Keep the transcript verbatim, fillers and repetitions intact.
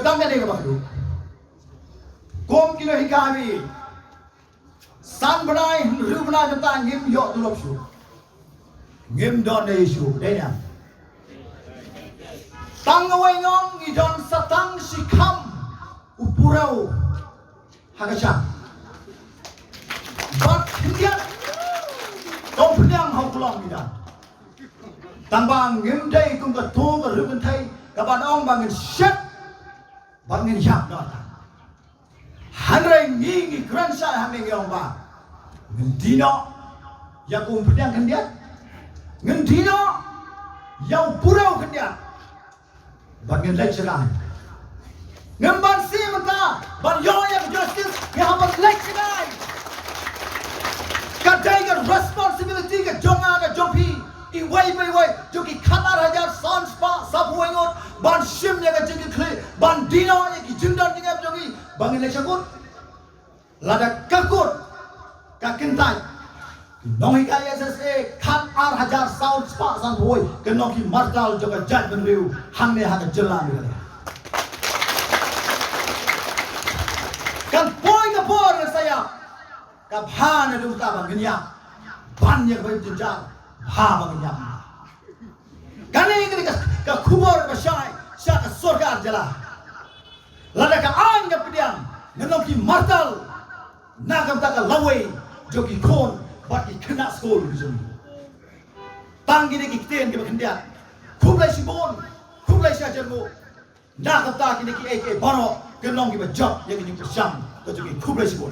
Tang kane kaba khadduh. Kum ki nonghikai, san bnai, hynriew bnai mynta ngim ïoh tulop shuh. Ngim don ei shuh, dei ne em? Tang kawei nga ong, ngi don sa tang shi kham u purew ha ka shang. Bad khyndiat, tang pdiang ha u klong ngi don. Tang ba ngim dei kum kato ka riewkynthei kaban ong ba ngin shet bad ngin ïap noh tang. Hynrei ngi, ngi kren shai hangne, ngi ong ba ngin die noh ïa ka umpdiang khyndiat. Ngin die noh ïa u purew khyndiat. Bad ngin leit sha ka aiñ. Ngim ban siew mynta ban ïoh ïa ka justice, ngi hap ban leit sha ka aiñ. Ka dei ka responsibility ka jong nga, ka jong phi, iwei pa iwei jong ki khatar hajar san spah saphew wei ngut, ban shim ïa ka jingkitkhlieh, ban die noh ïa ki jingdon jingem jong ngi ba ngin leit sha kut. Lada ka kut ka kyntait, ki nonghikai S S A khatar hajar san spah sanphew wei kin long ki martyr jong ka jaitbynriew hangne ha ka jylla Meghalaya. Kan poi ka por ngan sa ïap, ka bha naduh mynta ba ngin ïap ban ïa kaba im jynjar, bha ba ngin ïap. Kane ka dei ka, ka khubor kaba shai sha ka sorkar jylla. Lada ka aiñ ka pdiang, ngin long ki martyr na ka bynta ka lawei jong ki khun bad ki khynnah skul ki jong ngi. Tang kine ki ktien kiba khyndiat. Khublei shibun, khublei shihajar nguh. Na ka bynta kine kiei kiei baroh, kin long kiba jop ïa ka jingpyrshang ka jong ngi. Khublei shibun.